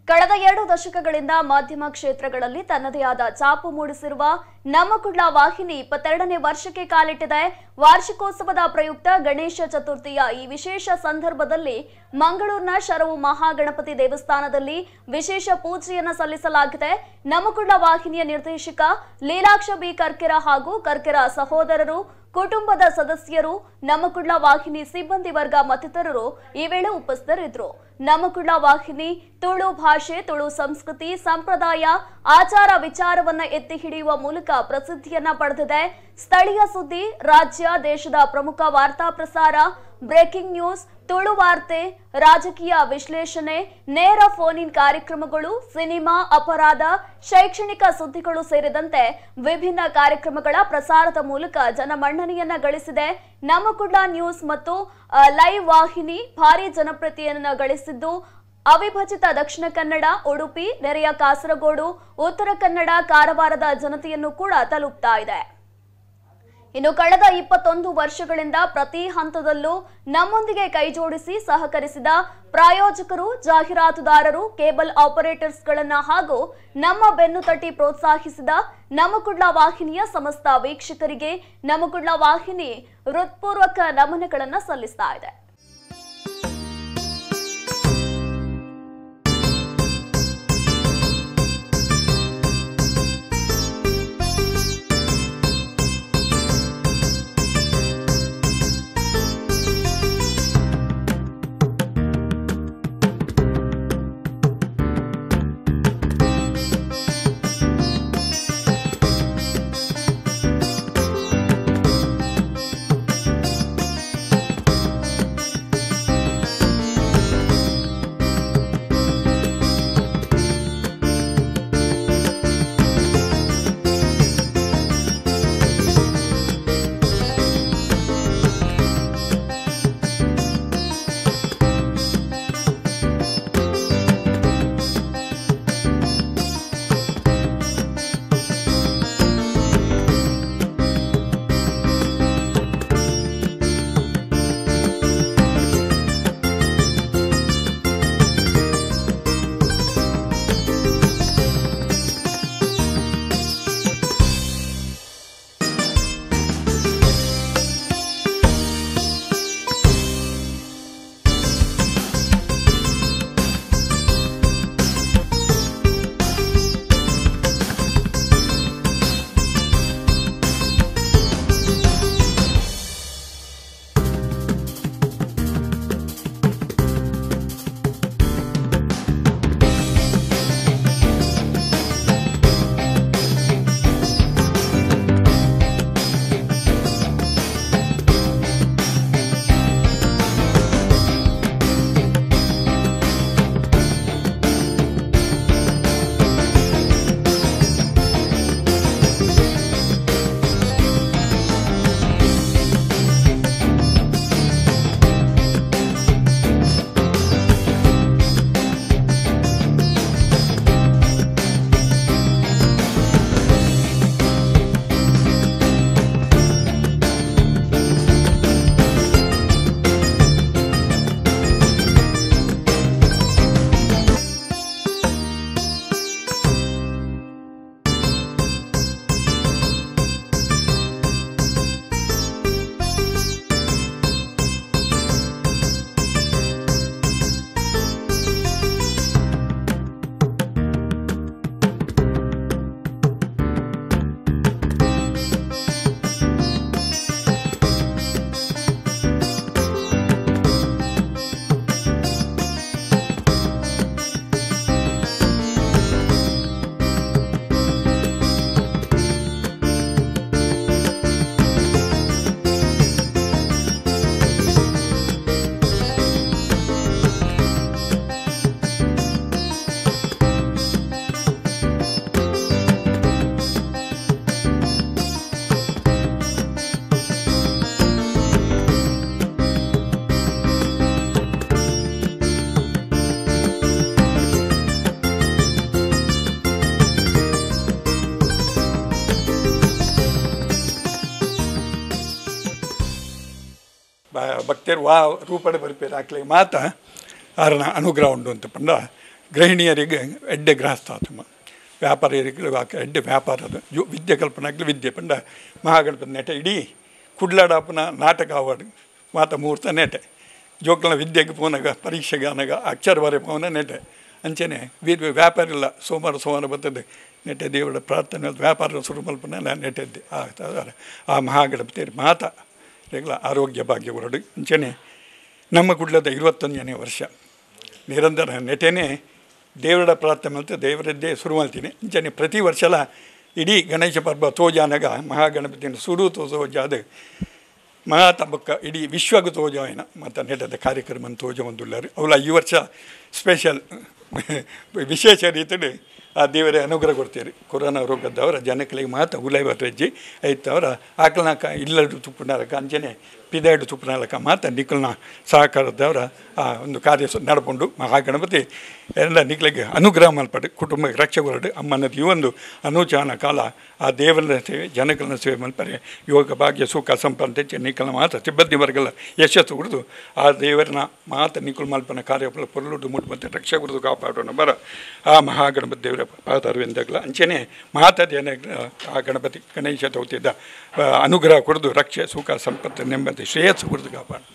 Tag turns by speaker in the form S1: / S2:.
S1: ಕಳೆದ 2 ದಶಕಗಳಿಂದ ಮಾಧ್ಯಮ ಕ್ಷೇತ್ರಗಳಲ್ಲಿ ತನ್ನದೇ ಆದ ಛಾಪು ಮೂಡಿಸಿರುವ ನಮ್ಮ ಕುಡ್ಲ ವಾಹಿನಿ 22ನೇ ವರ್ಷಕ್ಕೆ ಕಾಲಿಟ್ಟಿದೆ. ವಾರ್ಷಿಕೋತ್ಸವದ ಪ್ರಯುಕ್ತ ಗಣೇಶ ಚತುರ್ಥಿಯ ಈ ವಿಶೇಷ ಸಂದರ್ಭದಲ್ಲಿ ಮಂಗಳೂರಿನ ಶರವು ಮಹಾಗಣಪತಿ ದೇವಸ್ಥಾನದಲ್ಲಿ ವಿಶೇಷ ಪೂಜೆಯನ್ನು ಸಲ್ಲಿಸಲಾಗಿದೆ. ನಮ್ಮ ಕುಡ್ಲ ವಾಹಿನಿಯ ನಿರ್ದೇಶಕ ಲೀಲಾಕ್ಷ ಬಿ ಕರ್ಕೆರ ಹಾಗೂ ಕರ್ಕೆರ ಸಹೋದರರು, ಕುಟುಂಬದ ಸದಸ್ಯರು, ನಮ್ಮ ಕುಡ್ಲ ವಾಹಿನಿ ಸಿಬ್ಬಂದಿ ವರ್ಗ ಮತ್ತಿತರರು ಈ ವೇಳೆ ಉಪಸ್ಥಿತರಿದ್ದರು. ನಮ್ಮ ಕುಡ್ಲ ವಾಹಿನಿ ತುಳು ಭಾಷೆ, ತುಳು ಸಂಸ್ಕೃತಿ, ಸಂಪ್ರದಾಯ, ಆಚಾರ ವಿಚಾರವನ್ನ ಎತ್ತಿ ಹಿಡಿಯುವ ಮೂಲಕ ಪ್ರಸಿದ್ಧಿಯನ್ನ ಪಡೆದಿದೆ. ಸ್ಥಳೀಯ ಸುದ್ದಿ, ರಾಜ್ಯ ದೇಶದ ಪ್ರಮುಖ ವಾರ್ತಾ ಪ್ರಸಾರ, ಬ್ರೇಕಿಂಗ್ ನ್ಯೂಸ್, ತುಳು ವಾರ್ತೆ, ರಾಜಕೀಯ ವಿಶ್ಲೇಷಣೆ, ನೇರ ಫೋನ್ ಇನ್ ಕಾರ್ಯಕ್ರಮಗಳು, ಸಿನಿಮಾ, ಅಪರಾಧ, ಶೈಕ್ಷಣಿಕ ಸುದ್ದಿಗಳು ಸೇರಿದಂತೆ ವಿಭಿನ್ನ ಕಾರ್ಯಕ್ರಮಗಳ ಪ್ರಸಾರದ ಮೂಲಕ ಜನಮನ್ನಣೆಯನ್ನ ಗಳಿಸಿದೆ. ನಮ್ಮ ಕುಡ್ಲ ನ್ಯೂಸ್ ಮತ್ತು ಲೈವ್ ವಾಹಿನಿ ಭಾರಿ ಜನಪ್ರಿಯತೆಯನ್ನು ಗಳಿಸಿದ್ದು, ಅವಿಭಜಿತ ದಕ್ಷಿಣ ಕನ್ನಡ, ಉಡುಪಿ, ನೆರೆಯ ಕಾಸರಗೋಡು, ಉತ್ತರ ಕನ್ನಡ, ಕಾರವಾರದ ಜನತೆಯನ್ನು ಕೂಡ ತಲುಪ್ತಾ ಇದೆ. ಇನ್ನು ಕಳೆದ 21 ವರ್ಷಗಳಿಂದ ಪ್ರತಿ ಹಂತದಲ್ಲೂ ನಮ್ಮೊಂದಿಗೆ ಕೈಜೋಡಿಸಿ ಸಹಕರಿಸಿದ ಪ್ರಾಯೋಜಕರು, ಜಾಹೀರಾತುದಾರರು, ಕೇಬಲ್ ಆಪರೇಟರ್ಸ್ಗಳನ್ನ ಹಾಗೂ ನಮ್ಮ ಬೆನ್ನು ತಟ್ಟಿ ಪ್ರೋತ್ಸಾಹಿಸಿದ ನಮ್ಮ ಕುಡ್ಲ ವಾಹಿನಿಯ ಸಮಸ್ತ ವೀಕ್ಷಕರಿಗೆ ನಮ್ಮ ಕುಡ್ಲ ವಾಹಿನಿ ಹೃತ್ಪೂರ್ವಕ ನಮನಗಳನ್ನು ಸಲ್ಲಿಸ್ತಾ ಇದೆ.
S2: ಭಕ್ತರು ವಾ ರೂಪಡೆ ಬರ್ಪೇರು ಆಕ್ಲೆ ಮಾತ ಆರನ ಅನುಗ್ರಹ ಉಂಡು ಅಂತ ಪಂಡ ಗೃಹಿಣಿಯರಿಗೆ ಎಡ್ಡೆ ಗೃಹಸ್ಥಾಶ್ರಮ ವ್ಯಾಪಾರಿಯರಿಗೆ ಎಡ್ಡೆ ವ್ಯಾಪಾರದ ವಿದ್ಯೆ ಕಲ್ಪನಾಗ್ಲಿ ವಿದ್ಯೆ ಪಂಡ ಮಹಾಗಣಪತಿ ನೆಟೆ ಇಡೀ ಕುಡ್ಲಾಡಾಪುನ ನಾಟಕ ಅವಾರ್ಡ್ ಮಾತ ಮುಹೂರ್ತ ನೆಟೆ ಜೋಕ್ಲನ ವಿದ್ಯೆಗೆ ಪೋನಾಗ ಪರೀಕ್ಷೆಗೆ ಅನಗ ಅಕ್ಷರ ಬರೆ ಪೋನ ನೆಟೆ ಅಂಚನೆ ವ್ಯಾಪಾರ ಇಲ್ಲ ಸೋಮವಾರ ಸೋಮವಾರ ಬರ್ತದೆ ನೆಟೆ ದೇವರ ಪ್ರಾರ್ಥನೆ ವ್ಯಾಪಾರ ಶುರು ಮಲ್ಪನ ನೆಟೆದ್ದೆ ಆ ಮಹಾಗಣಪತಿ ಮಾತ ರೆಗ್ಲ ಆರೋಗ್ಯ ಭಾಗ್ಯ ಹೊರಡು. ಅಂಚನೆ ನಮ್ಮ ಕುಡ್ಲದ 21ನೇ ವರ್ಷ ನಿರಂತರ ನೆಟೆನೇ ದೇವರ ಪ್ರಾರ್ಥನೆ ಮಾಡ್ತು ದೇವರದ್ದೇ ಶುರು ಮಾಡ್ತೀನಿ. ಅಂಚನೆ ಪ್ರತಿ ವರ್ಷಲ ಇಡೀ ಗಣೇಶ ಪರ್ವ ತೋಜಾನಗ ಮಹಾಗಣಪತಿಯನ್ನು ಸುರು ತೋಜಾದ ಮಹಾತಬಕ್ಕ ಇಡೀ ವಿಶ್ವಕ್ಕೆ ತೋಜಾಯನ ಮತ್ತು ನೆಟದ ಕಾರ್ಯಕ್ರಮ ತೋಜ ಒಂದುಳ್ಳಾರು ಅವಳ ಈ ವರ್ಷ ಸ್ಪೆಷಲ್ ವಿಶೇಷ ರೀತಿಯಲ್ಲಿ ಆ ದೇವರೇ ಅನುಗ್ರಹ ಕೊಡ್ತೀರಿ. ಕೊರೋನಾ ರೋಗದವರ ಜನಗಳಿಗೆ ಮಾತ್ರ ಉಲೈ ಬರ್ತಜ್ಜಿ ಐತವರ ಆಕಲ್ನಾಕ ಇಲ್ಲಡು ತುಪ್ಪನಾಲಕ ಅಂಚನೆ ಪಿದಾಯ್ಡು ತುಪ್ಪನಾಲಕ ಮಾತ್ರ ನಿಖಲ್ನ ಸಹಕಾರದವರ ಆ ಒಂದು ಕಾರ್ಯ ನಡ್ಕೊಂಡು ಮಹಾಗಣಪತಿ ಎಲ್ಲ ನಿಖಲಿಗೆ ಅನುಗ್ರಹ ಮಲ್ಪಡು ಕುಟುಂಬಕ್ಕೆ ರಕ್ಷೆ ಕೊರಡು ಅಮ್ಮನದು ಈ ಒಂದು ಅನುಚಾನ ಕಾಲ ಆ ದೇವರ ಸೇವೆ ಜನಗಳ ಸೇವೆ ಮಲ್ಪರೆ ಯೋಗ ಭಾಗ್ಯ ಸುಖ ಸಂಪನ್ನ ನಿಖಲ್ನ ಮಾತ್ರ ಸಿಬ್ಬಂದಿ ವರ್ಗಲ್ಲ ಯಶಸ್ಸು ಕುಡಿದು ಆ ದೇವರನ್ನ ಮಾತ್ರ ನಿಖಲ್ ಮಲ್ಪನ ಕಾರ್ಯ ಪೊರ್ಲುಡು ಮುಟ್ಟು ಮತ್ತು ರಕ್ಷೆ ಕುಡಿದು ಕಾಪಾಡೋಣ ಬರ ಆ ಮಹಾಗಣಪತಿ ದೇವರ ಪಾದರವಿಂದಗ್ಲ ಅಂಚನೆ ಮಾತಾದೇನ ಆ ಗಣಪತಿ ಗಣೇಶ ಚೌತಿದ ಅನುಗ್ರಹ ಕೊಡದು ರಕ್ಷೆ ಸುಖ ಸಂಪತ್ತು ನೆಮ್ಮದಿ ಶ್ರೇಯಸ್ಸು ಕುಡಿದು ಕಾಪಾಡು.